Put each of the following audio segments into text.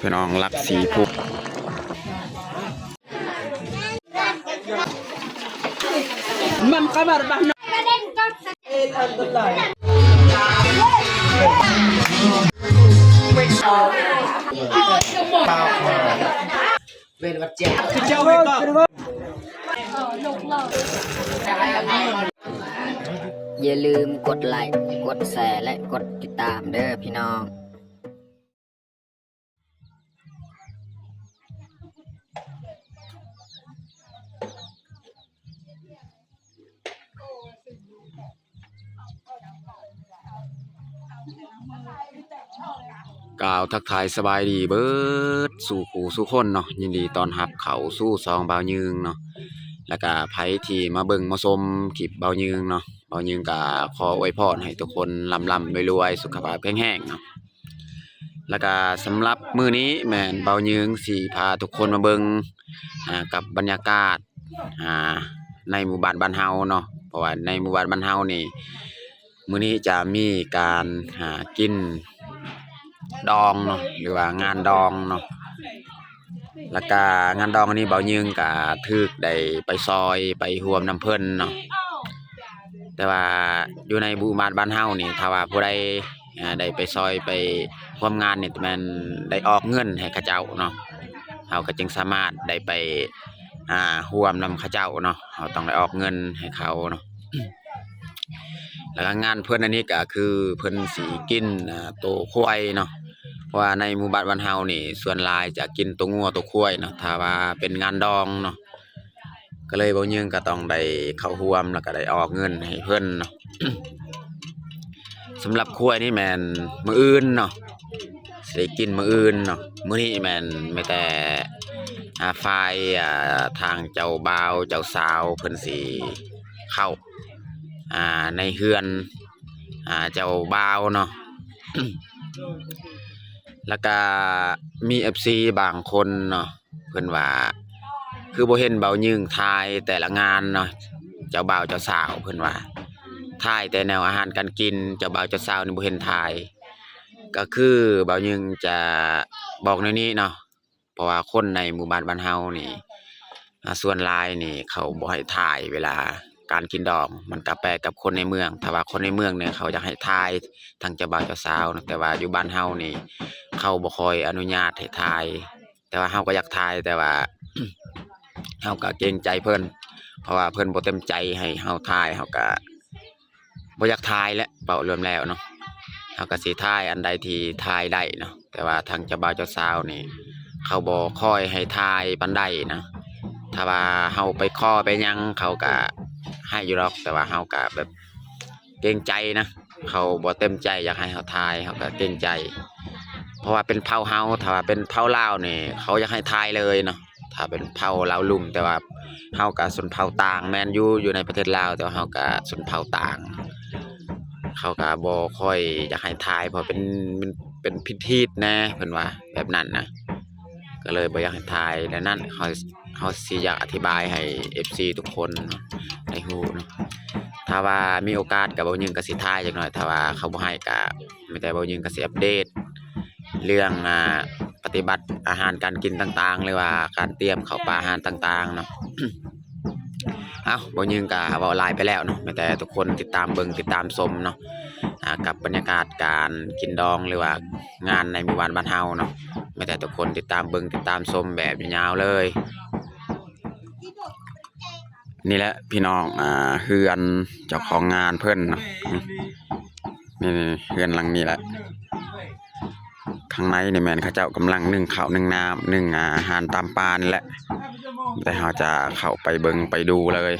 ພີ່ນ້ອງຫຼັກສີພຸກ ຢ່າລືມກົດໄລ້ ກົດແຊ ແລະ ກົດຕິດຕາມເດີພີ່ນ້ອງ. ກ່າວທັກທາຍສະບາຍດີເບີດສູ່ຄູ່ສູ່ຄົນເນາະ, ຍິນດີຕ້ອນຮັບເຂົ້າສູ່ຊ່ອງບ່າວຍືງເນາະ ແລ້ວກະໃຜທີ່ມາເບິ່ງມາຊົມຄລິບບ່າວຍືງເນາະ, ບ່າວຍືງກະຂໍອວຍພອນໃຫ້ທຸກຄົນລ່ຳໆລວຍໆ ສຸຂະພາບແຂງແຮງເນາະ. ແລ້ວກະສຳລັບມື້ນີ້ແມ່ນບ່າວຍືງຊິພາທຸກຄົນມາເບິ່ງ ອ່າ ກັບບັນຍາກາດ ອ່າ ໃນໝູ່ບ້ານບ້ານເຮົາເນາະ, ເພາະວ່າໃນໝູ່ບ້ານບ້ານເຮົານີ້ ມື້ນີ້ຈະມີການ ອ່າ ກິນດອງເນາະ ຫຼືວ່າງານດອງເນາະ. ແລ້ວກະງານດອງອັນນີ້ບ່າວຍືງກະຖືກໄດ້ໄປຊ່ອຍໄປຮ່ວມນຳເພິ່ນເນາະ, ແຕ່ວ່າຢູ່ໃນໝູ່ບ້ານບ້ານເຮົານີ້ ຖ້າວ່າຜູ້ໃດ ອ່າ ໄດ້ໄປຊ່ອຍໄປຮ່ວມງານນີ້ ແມ່ນໄດ້ອອກເງິນໃຫ້ເຂົາເຈົ້າເນາະ, ເຮົາກໍຈຶ່ງສາມາດໄດ້ໄປ ອ່າ ຮ່ວມນຳເຂົາເຈົ້າເນາະ, ເຮົາຕ້ອງໄດ້ອອກເງິນໃຫ້ເຂົາເນາະ. ແລ້ວກໍງານເພິ່ນອັນນີ້ກໍຄືເພິ່ນຊິກິນ ອ່າ ໂຕຄວາຍເນາະ, ເພາະວ່າໃນໝູ່ບ້ານບ້ານເຮົານີ້ ສ່ວນຫຼາຍຈະກິນໂຕງົວໂຕຄວາຍເນາະ ຖ້າວ່າເປັນງານດອງເນາະ. ກໍເລີຍບ່າວຍືງກໍຕ້ອງໄດ້ເຂົ້າຮ່ວມ ແລ້ວກໍໄດ້ອອກເງິນໃຫ້ເພິ່ນເນາະ. ສຳລັບຄວາຍນີ້ແມ່ນມື້ອື່ນເນາະ ຊິໄດ້ກິນມື້ອື່ນເນາະ, ມື້ນີ້ແມ່ນມີແຕ່ ອ່າ ຝ່າຍ ອ່າ ທາງເຈົ້າບ່າວເຈົ້າສາວເພິ່ນຊິເຂົ້າ ອ່າ ໃນເຮືອນ ອ່າ ເຈົ້າບ່າວເນາະ. ແລ້ວກະມີເອັຟຊີບາງຄົນເນາະ ເພິ່ນວ່າ ຄືບໍ່ເຫັນບ່າວຍືງຖ່າຍແຕ່ລະງານເນາະ ເຈົ້າບ່າວເຈົ້າສາວ, ເພິ່ນວ່າຖ່າຍແຕ່ແນວອາຫານການກິນ ເຈົ້າບ່າວເຈົ້າສາວນີ້ບໍ່ເຫັນຖ່າຍ. ກໍຄືບ່າວຍືງຈະບອກແນວນີ້ເນາະ ເພາະວ່າຄົນໃນໝູ່ບ້ານບ້ານເຮົານີ້ ອ່າ ສ່ວນຫຼາຍນີ້ເຂົາບໍ່ໃຫ້ຖ່າຍເວລາການກິນດອງ, ມັນກໍແປກກັບຄົນໃນເມືອງ. ຖ້າວ່າຄົນໃນເມືອງນີ້ເຂົາຢາກໃຫ້ຖ່າຍທັງເຈົ້າບ່າວເຈົ້າສາວເນາະ, ແຕ່ວ່າຢູ່ບ້ານເຮົານີ້ເຂົາບໍ່ຄ່ອຍອະນຸຍາດໃຫ້ຖ່າຍ, ແຕ່ວ່າເຮົາກໍຢາກຖ່າຍ ແຕ່ວ່າ ເຮົາກໍເກງໃຈເພິ່ນ ເພາະວ່າເພິ່ນບໍ່ເຕັມໃຈໃຫ້ເຮົາຖ່າຍ ເຮົາກໍ ບໍ່ຢາກຖ່າຍແຫຼະ ເວົ້າລວມແລ້ວເນາະ, ເຮົາກໍຊິຖ່າຍອັນໃດທີ່ຖ່າຍໄດ້ເນາະ. ແຕ່ວ່າທາງເຈົ້າບ່າວເຈົ້າສາວນີ້ ເຂົາບໍ່ຄ່ອຍໃຫ້ຖ່າຍປານໃດນະ, ຖ້າວ່າເຮົາໄປຂໍໄປຫຍັງ ເຂົາກໍໃຫ້ຢູ່ດອກ, ແຕ່ວ່າເຮົາກໍແບບເກງໃຈນະ, ເຂົາບໍ່ເຕັມໃຈຢາກໃຫ້ເຮົາຖ່າຍ ເຮົາກໍເກງໃຈ. ເພາະວ່າເປັນເຜົ່າເຮົາ ຖ້າວ່າເປັນເຜົ່າລາວນີ້ ເຂົາຢາກໃຫ້ຖ່າຍເລີຍເນາະ. ຖ້າເປັນເຜົ່າລາວລຸ່ມ, ແຕ່ວ່າເຮົາກະຊົນເຜົ່າຕ່າງແມ່ນຢູ່ ຢູ່ໃນປະເທດລາວ, ແຕ່ວ່າເຮົາກະຊົນເຜົ່າຕ່າງ ເຂົາກະບໍ່ຄ່ອຍຢາກໃຫ້ຖ່າຍ ເພາະເປັນ ເປັນ ເປັນພິທີດແດ່ ເພິ່ນວ່າແບບນັ້ນນະ, ກໍເລີຍບໍ່ຢາກໃຫ້ຖ່າຍ. ແນວນັ້ນ ເຮົາ ເຮົາຊິຢາກອະທິບາຍໃຫ້ເອັຟຊີທຸກຄົນໄດ້ຮູ້ເນາະ. ຖ້າວ່າມີໂອກາດກະບ່າວຍືງກະຊິຖ່າຍຈັກໜ້ອຍ, ຖ້າວ່າເຂົາບໍ່ໃຫ້ກະ ມີແຕ່ບ່າວຍືງກໍຊິອັບເດດເລື່ອງ ອ່າ ປະຕິບັດອາຫານການກິນຕ່າງໆ ຫຼືວ່າການຕຽມເຂົ້າປາອາຫານຕ່າງໆເນາະ. ເອົ້າ ບ່າວຍືງກໍເວົ້າຫຼາຍໄປແລ້ວເນາະ, ມີແຕ່ທຸກຄົນຕິດຕາມເບິ່ງ ຕິດຕາມຊົມເນາະ ອ່າ ກັບບັນຍາກາດການກິນດອງ ຫຼືວ່າງານໃນໝູ່ບ້ານບ້ານເຮົາເນາະ, ມີແຕ່ທຸກຄົນຕິດຕາມເບິ່ງ ຕິດຕາມຊົມແບບຍາວໆເລີຍ. ນີ້ແຫຼະພີ່ນ້ອງ ອ່າ ເຮືອນເຈົ້າຂອງງານເພິ່ນເນາະ, ນີ້ ນີ້ ນີ້ ເຮືອນຫຼັງນີ້ແຫຼະ. ຂ້າງໃນນີ້ແມ່ນເຂົາເຈົ້າກຳລັງໜຶ້ງເຂົ້າໜຶ້ງນ້ຳ ໜຶ້ງອາຫານຕາມປ່ານີ້ແຫຼະ, ແຕ່ເຮົາຈະເຂົ້າໄປເບິ່ງໄປດູເລີຍ.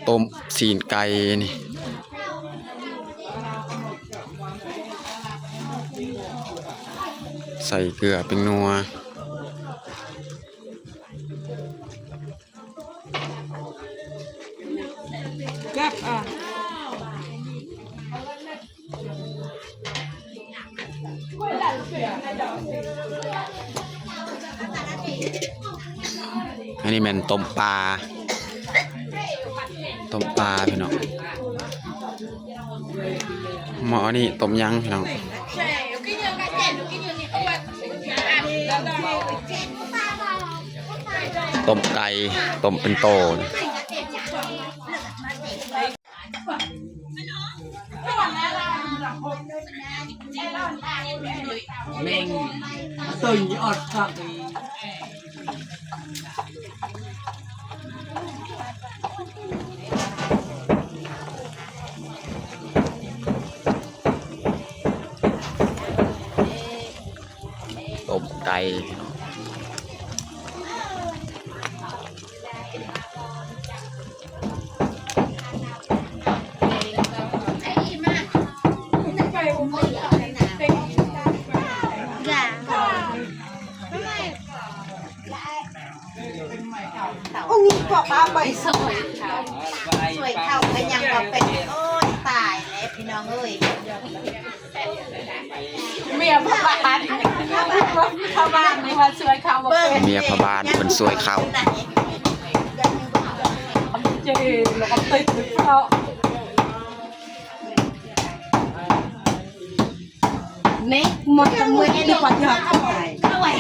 ຕົ້ມຊີ້ນໄກ່ນີ້ ໃສ່ເກືອ ແປ້ງນົວ. ແຊບ ອ່ະ. ເ ອັນນີ້ແມ່ນຕົ້ມປາ ຕົ້ມປາພີ່ນ້ອງ. ໝໍ້ນີ້ຕົ້ມຫຍັງພີ່ນ້ອງ? ຕົ້ມໄກ່ ຕົ້ມເປັນໂຕ. ແມ່ງ ເຕີຍອອດຄັກ. ຕົ້ມໄກ່. ໂອ້ຍ ພວກປ້າໄປຊ່ວຍເຂົາ ຊ່ວຍເຂົາກໍຍັງວ່າເປັນ ໂອ້ຍ ຕາຍແລ້ວພີ່ນ້ອງເອີຍ. ເມຍພໍ່ບ້ານ ພໍ່ບ້ານນີ້ວ່າຊ່ວຍເຂົາບໍ່ເປັນ ເມຍພໍ່ບ້ານເພິ່ນຊ່ວຍເຂົາ. ເຈ ແລ້ວກໍຕິດເນາະ ນີ້ມັນກໍເມື່ອຍ ເອົາໄວ້ ເອົາໄວ້.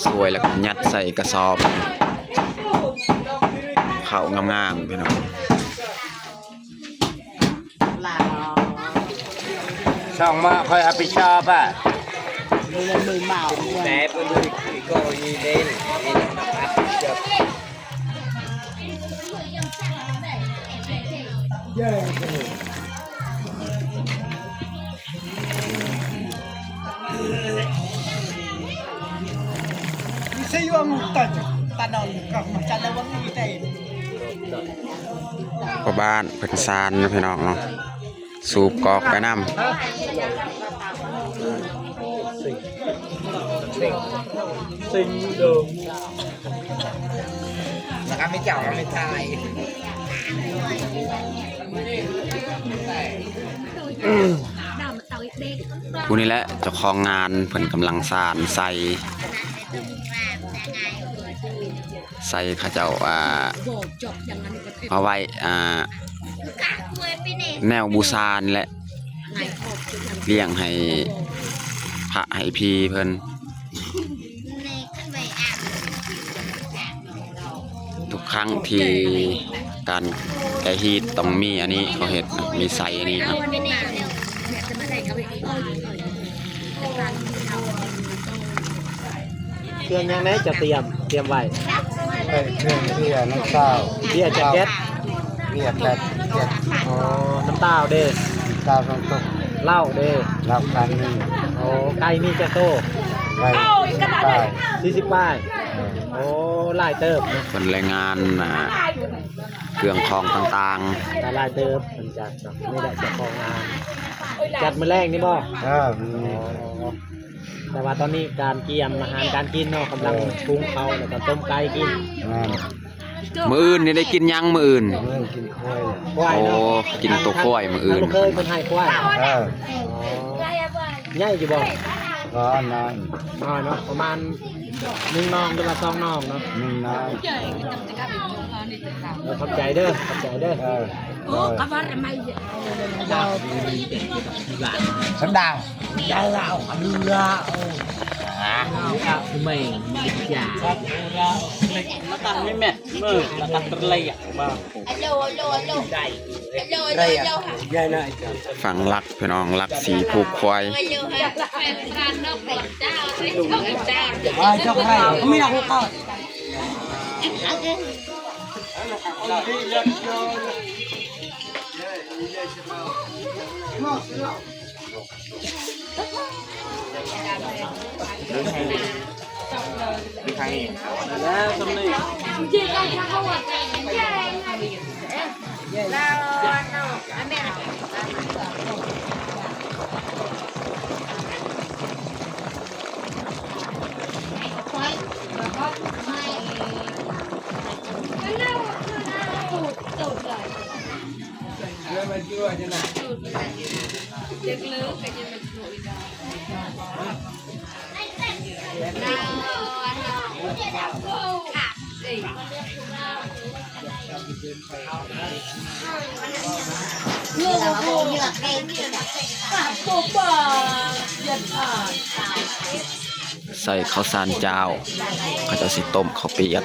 ຊ່ວຍແລ້ວກໍຍັດໃສ່ກະສອບ ເຂົ້າງາມໆ ພີ່ນ້ອງ. ສອງໝໍ້ ຂ້ອຍຮັບຜິດຊອບອະ. ພໍ່ບ້ານເພິ່ນຊານເນາະ ພີ່ນ້ອງເນາະ. ສູບກອກໄປນຳ ແລ້ວກໍມີເຈົ້າກໍມີຊາຍ. ຜູ້ນີ້ແຫຼະເຈົ້າຂອງງານ ເພິ່ນກຳລັງສານໃສ່ ໃສ່ເຂົາເຈົ້າ ອ່າ ເອົາໄວ້ ອ່າ ແນວບູຊານີ້ແຫຼະ ລ້ຽງໃຫ້ພະໃຫ້ພີເພິ່ນ. ທຸກຄັ້ງທີ່ການແກະຮີດຕ້ອງມີອັນນີ້ ເຂົາເຮັດ ມີໃສ່ອັນນີ້ນະ. ເຄື່ອງຫຍັງແດ່ຈະຕຽມ ຕຽມໄວ້? ເຄື່ອງເບຍ ນ້ຳເຕົ້າ ເບຍແຈັກເກັດ ເບຍແຈັກເກັດ. ອໍ ນ້ຳເຕົ້າເດ? ນ້ຳເຕົ້າສອງຕຸກ. ເຫຼົ້າເດ? ເຫຼົ້າຄັນໜຶ່ງ. ໂອ້ ໄກ່ມີຈັກໂຕ? ໄກ່ສີ່ສິບປາຍ ສີ່ສິບປາຍ. ໂອ້ ຫຼາຍເຕີບເນາະ. ເພິ່ນລາຍງານ ອ່າ ເຄື່ອງຂອງຕ່າງໆ ຫຼາຍເຕີບ. ເພິ່ນຈັດເນາະ ນີ້ແຫຼະເຈົ້າຂອງງານ ຈັດມື້ແລງນີ້ບໍ່? ເອີ ແຕ່ວ່າຕອນນີ້ການກຽມອາຫານການກິນເນາະ ກຳລັງ ເອີ ປຸງເຂົ້າ ແລ້ວກໍຕົ້ມໄກ່ກິນ. ແມ່ນ. ມື້ອື່ນນີ້ໄດ້ກິນຫຍັງມື້ອື່ນ? ມື້ອື່ນກິນຄວາຍ. ຄວາຍເນາະ. ໂອ້ ກິນໂຕຄວາຍມື້ອື່ນ. ທາງລູກເຂີຍເພິ່ນໃຫ້ຄວາຍ. ເອີ. ອໍ ໃຫຍ່ຢູ່ບໍ່? ກໍນ້ອຍ ນ້ອຍເນາະ ປະມານໜຶ່ງໜອງ ຫຼືວ່າສອງໜອງເນາະ? ໜຶ່ງໜອງ. ເອີ ຂອບໃຈເດີ ຂອບໃຈເດີ. ເອີ ໂດຍ. ສັນດາວ ຝັງຫຼັກ ພີ່ນ້ອງ ຫຼັກສີຜູກຄວາຍ. ໃສ່ເຂົ້າສານຈ້າວ ເຂົາເຈົ້າຊິຕົ້ມເຂົ້າປຽກ.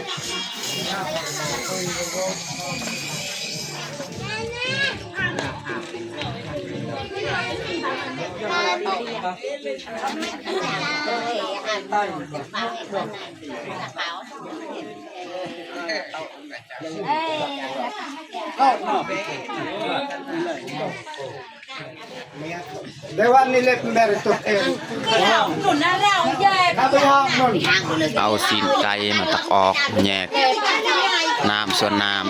ເອົາຊີ້ນໄກ່ມາຕັກອອກ ແຍກນ້ຳສ່ວນນ້ຳ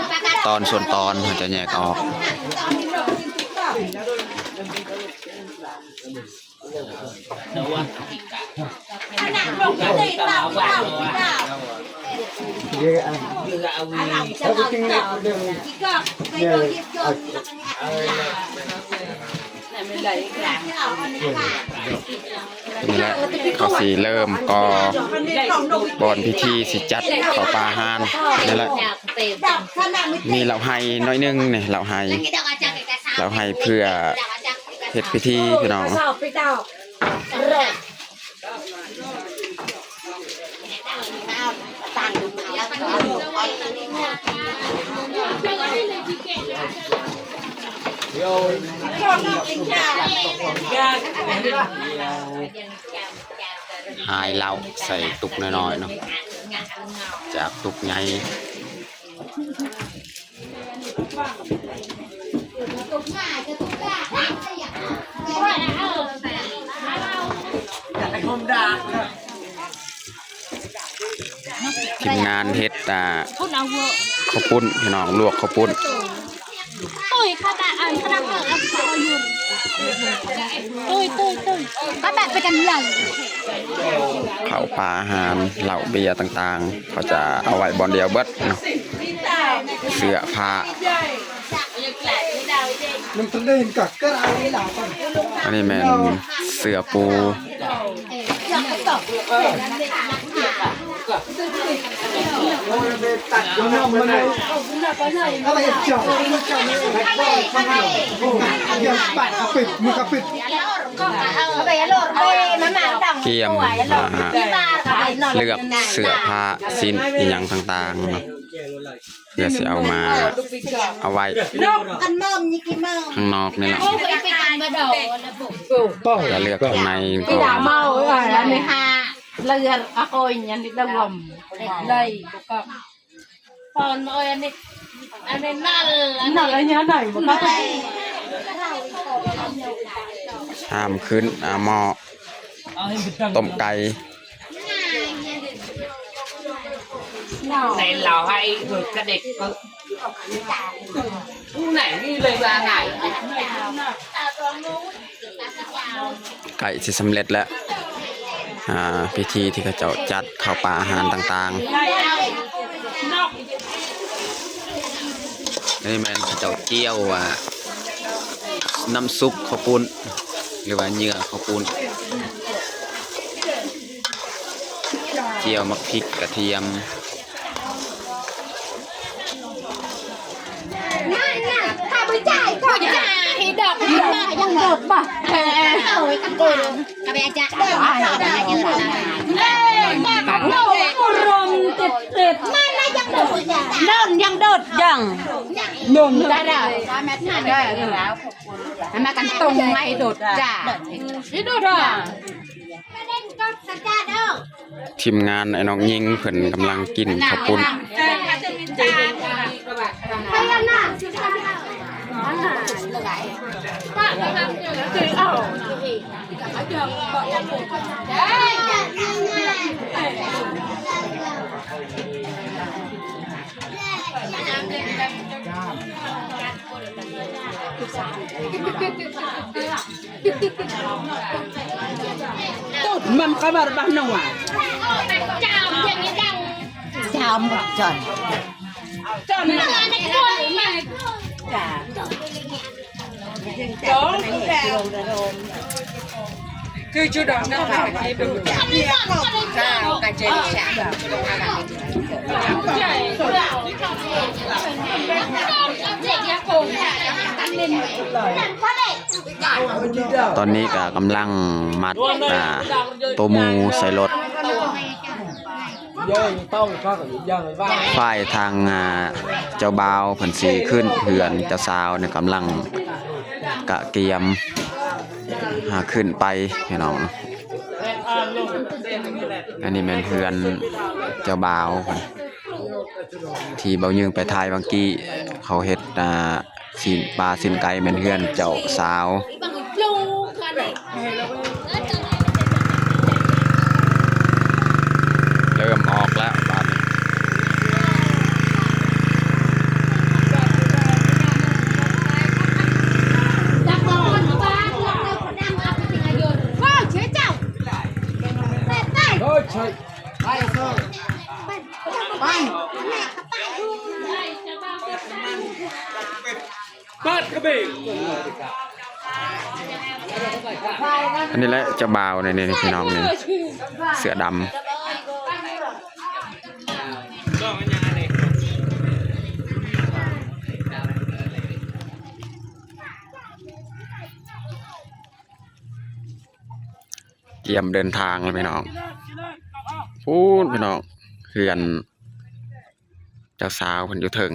ຕອນສ່ວນຕອນ ເຮົາຈະແຍກອອກ. ນີ້ແຫຼະ ເຂົາຊິເລີ່ມກໍ່ ບ່ອນພິທີຊິຈັດເຂົ້າປາອາຫານນີ້ແຫຼະ. ມີເຫຼົ້າໄຮ່ໜ້ອຍໜຶ່ງນີ້ ເຫຼົ້າໄຮ່ ເຫຼົ້າໄຮ່ເພື່ອເຮັດພິທີພີ່ນ້ອງ. ຫາຍເຫຼົ້າໃສ່ຕຸກນ້ອຍໆເນາະ ຈາກຕຸກໃຫຍ່. ທີມງານເຮັດ ອ່າ ເຂົ້າປຸ້ນພີ່ນ້ອງ ລວກເຂົ້າປຸ້ນ. ຕຸ້ຍ ເຂົ້າປາອາຫານ ຕຸ້ຍ ຕຸ້ຍ ເຂົ້າປາອາຫານ ເຫຼົ້າເບຍຕ່າງໆ ເຂົາຈະເອົາໄວ້ບ່ອນດຽວເບິດເນາະ ເສື້ອຜ້າ. ອັນນີ້ແມ່ນເສື້ອປູ ກຽມ ອ່າ ເລືອກເສື້ອຜ້າ ສິ້ນອີ່ຫຍັງຕ່າງໆເນາະ ເພື່ອຊິເອົາມາ ເອົາໄວ້ຂ້າງນອກນີ້ແຫຼະ ແລະເລືອກຂ້າງໃນກ່ອນ. ຊາມຂຶ້ນ ອ່າ ໝໍ້ ຕົ້ມໄກ່. ໃກ້ຊິສຳເລັດແລ້ວ ອ່າ ພິທີທີ່ເຂົາເຈົ້າຈັດເຂົ້າປາອາຫານຕ່າງໆ. ອັນນີ້ແມ່ນເຂົາເຈົ້າຈ້ຽວ ອ່າ ນ້ຳຊຸບເຂົ້າປຸ້ນ ຫຼືວ່າເຫຍື່ອເຂົ້າປຸ້ນ ຈ້ຽວໝາກພິກ ກະທຽມ. ນັ້ນນະ ຂ້າພະເຈົ້າກໍຈະໃຫ້ດອກ ຍັງໂດດບໍ່? ເອີ ເອົາໄວ້ກັນກ່ອນ ກໍໄປອາຈານ ລົມຕິດໆ ນັ້ນນະ ຍັງໂດດ ຍັງ ຍັງໂດດ ຍັງ ນົນດາດາ ມາກັນຕົງໃຫ້ໂດດຈ້າ ໂດດຈ້າ. ທີມງານອ້າຍນ້ອງຍິງເພິ່ນກຳລັງກິນເຂົ້າປຸ້ນ. Tut, mam kabar bah nua. Jam, jam. Jam. Jam. Tujuh dong, nah, kita. Nah, bukan jadi siapa. ຕອນນີ້ກໍກຳລັງມັດ ອ່າ ໂຕໝູໃສ່ລົດ. ຝ່າຍທາງ ອ່າ ເຈົ້າບ່າວເພິ່ນຊິຂຶ້ນເຮືອນເຈົ້າສາວນີ້ ກຳລັງກະກຽມ ຫາຂຶ້ນໄປພີ່ນ້ອງ. ອັນນີ້ແມ່ນເຮືອນເຈົ້າບ່າວ ທີ່ເບົາຍືງໄປຖ່າຍຫວ່າງກີ້ ເຂົາເຮັດ ອ່າ ຊີ້ນປາຊີ້ນໄກ່ ແມ່ນເຮືອນເຈົ້າສາວ. ເລີ່ມອອກແລ້ວບາດນີ້. ອັນນີ້ແຫຼະເຈົ້າບ່າວນີ້ ນີ້ພີ່ນ້ອງນີ້ ເສື້ອດຳ. ກຽມເດີນທາງແລ້ວພີ່ນ້ອງ. ພຸ້ນພີ່ນ້ອງ ເຮືອນເຈົ້າສາວເພິ່ນຢູ່ເທິງ.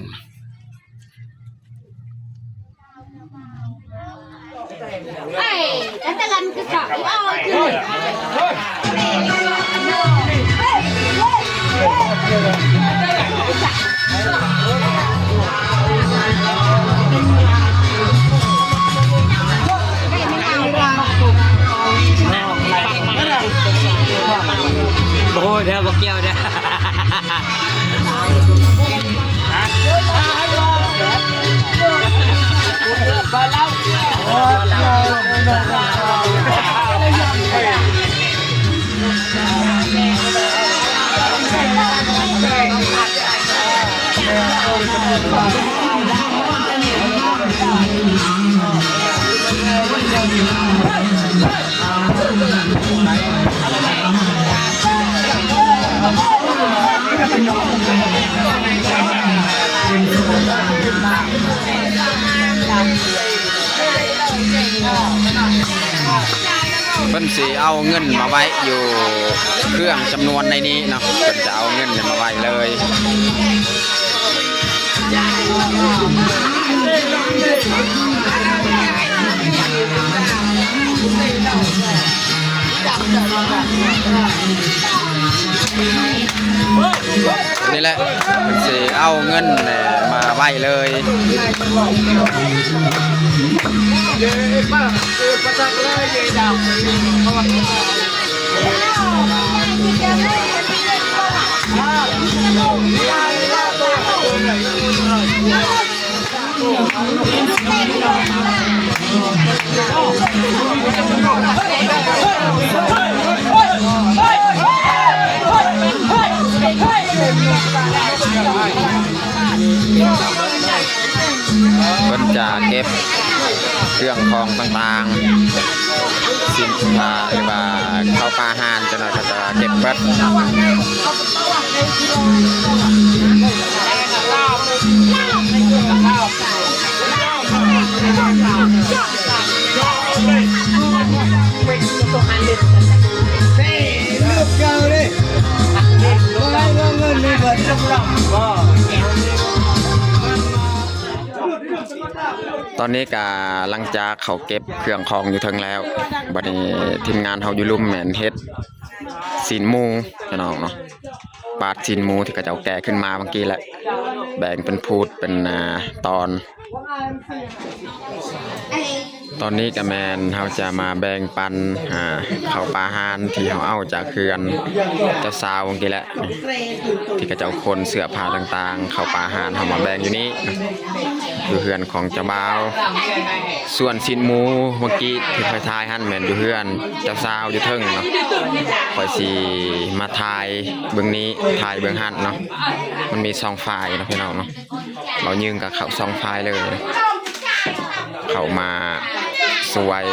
ໂອ້ຍ ເດີ ບໍ່ກ່ຽວເດີ. ເພິ່ນຊິເອົາເງິນມາໄວ້ຢູ່ເຄື່ອງຈຳນວນໃນນີ້ເນາະ, ເພິ່ນຈະເອົາເງິນມາໄວ້ເລີຍ. ນີ້ແຫຼະ ເພິ່ນຊິເອົາເງິນມາໄວ້ເລີຍ. ເພິ່ນຈະເກັບເຄື່ອງຂອງຕ່າງໆ ສິນຄ້າ ຫຼືວ່າເຂົ້າປາອາຫານ ເຈົ້າໜ້າທີ່ເຂົາຈະເກັບເບິດ. ຕອນນີ້ກະຫຼັງຈາກເຂົາເກັບເຄື່ອງຂອງຢູ່ເທິງແລ້ວ, ບັດນີ້ທີມງານເຮົາຢູ່ລຸ່ມແມ່ນເຮັດຊີ້ນໝູ ພີ່ນ້ອງເນາະ, ປາດຊີ້ນໝູທີ່ເຂົາເຈົ້າແກະຂຶ້ນມາເມື່ອກີ້ແຫຼະ, ແບ່ງເປັນພູດເປັນ ອ່າ ຕອນ. ຕອນນີ້ກະແມ່ນເຮົາຈະມາແບ່ງປັນ ອ່າ ເຂົ້າປາອາຫານທີ່ເຮົາເອົາຈາກເຮືອນເຈົ້າສາວເມື່ອກີ້ແຫຼະ. ທີ່ເຂົາເຈົ້າຂົນເສື້ອຜ້າຕ່າງໆ ເຂົ້າປາອາຫານ ເຮົາມາແບ່ງຢູ່ນີ້ ຢູ່ເຮືອນຂອງເຈົ້າບ່າວ. ສ່ວນຊີ້ນໝູເມື່ອກີ້ທີ່ຂ້ອຍຖ່າຍຫັ້ນ ແມ່ນຢູ່ເຮືອນເຈົ້າສາວຢູ່ເທິງເນາະ, ຂ້ອຍຊິມາຖ່າຍເບື້ອງນີ້ ຖ່າຍເບື້ອງຫັ້ນເນາະ. ມັນມີສອງຝ່າຍເນາະ ພີ່ນ້ອງເນາະ, ເບົາຍືງກະເຂົ້າສອງຝ່າຍເລີຍ, ເຂົ້າມາຊ່ວຍ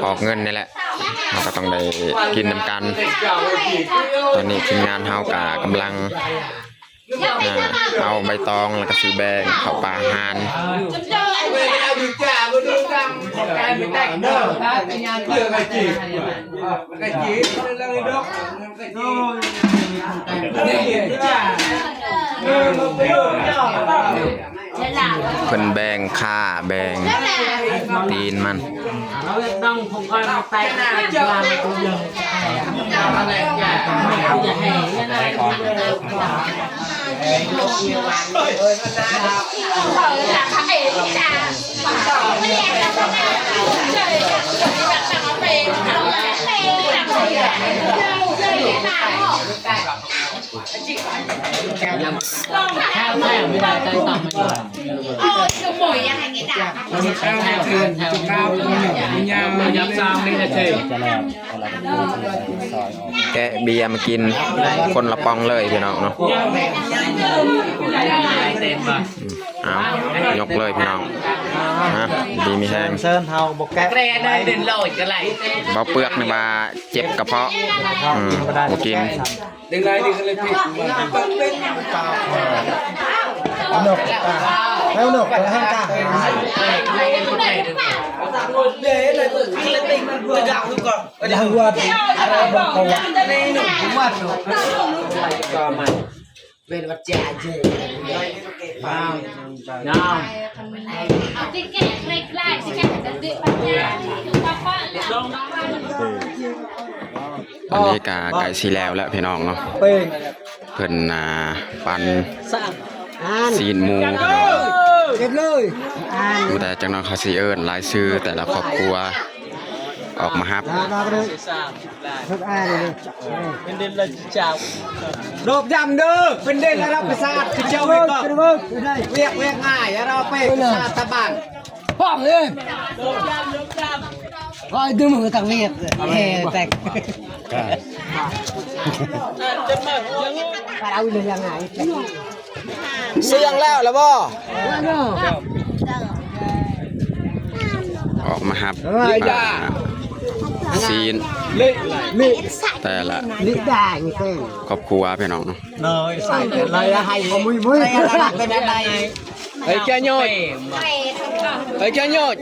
ອອກເງິນນີ້ແຫຼະ. ເຮົາກໍຕ້ອງໄດ້ກິນນຳກັນ. ຕອນນີ້ທີມງານເຮົາກໍກຳລັງ ອ່າ ເອົາໃບຕອງ ແລ້ວກໍຊິແບ່ງເຂົ້າປາອາຫານ. ເພິ່ນແບ່ງຂາ ແບ່ງຕີນມັນ. ແກະເບຍມາກິນຄົນລະປ່ອງເລີຍພີ່ນ້ອງເນາະ. ເອົາ ຍົກເລີຍພີ່ນ້ອງ. ອ່າ ດີມີແຮງ. ເຊີນເຮົາບໍ່ແກະ ແກະໄດ້ເດັ່ນລອຍກໍໄດ້. ເບົາເປືອກນີ້ວ່າເຈັບກະເພາະ. ອືມ ບໍ່ກິນ. ຈັ່ງໃດນີ້ກໍເລີຍຜິດ. ເອົານົກ ເອົານົກ ເອົານົກ ເອົາແຮງກາ. ເປັນຫວັດຈາເຈ. ອັນນີ້ກະໃກ້ຊິແລ້ວແລ້ວພີ່ນ້ອງເນາະ. ເພິ່ນ ອ່າ ປັນຊີ້ນໝູພີ່ນ້ອງ. ເກັບເລີຍ. ຮູ້ແຕ່ຈັກໜ້ອຍເຂົາຊິເອີ້ນລາຍຊື່ແຕ່ລະຄອບຄົວອອກມາຮັບ. ເປັນເດນລະເຈົ້າ ໂດບຢຳເດີ ເປັນເດນລະເຈົ້າ ປະສາດຄືເຈົ້າ ເວຍກ ເວຍກງ່າຍ ເຮົາເປັນປະຊາດຕະບານ ປ້ອງເອີຍ ຄອຍດຶງມືຕັ້ງວຽກ ເອີ ແຕກ ເອົາເລື່ອງງ່າຍ. ເຊື່ອງແລ້ວລະບໍ່? ອອກມາຮັບ ເອີ ອ່າ ຊີ້ນ ແຕ່ລະຄອບຄົວພີ່ນ້ອງເນາະ. ເອີຍ ໃສ່ເລີຍ ໃຫ້ມຸ້ຍໆ ເປັນອະໄລ? ເອີຍ ແກ່ຍອດ ເອີຍ ແກ່ຍອດ.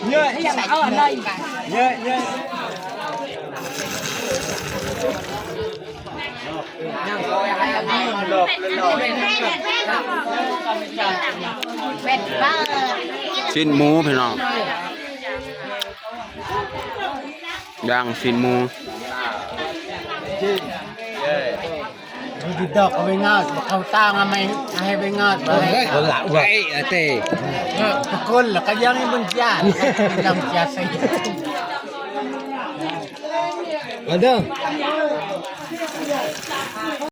ເຢີະ ເຢີະ ເຢີະ ຊີ້ນໝູພີ່ນ້ອງ ຍ່າງຊີ້ນໝູ. ດີດອກເອົາໄປງາດ ເອົາຕາງເອົາໄມ້ໃຫ້ໄປງາດ ເອົາລະໄວ້ອະເຕ ຕະໂກນລະກະຍັງມັນຈານ ນຳຈາໃສ່ ມາເດີ.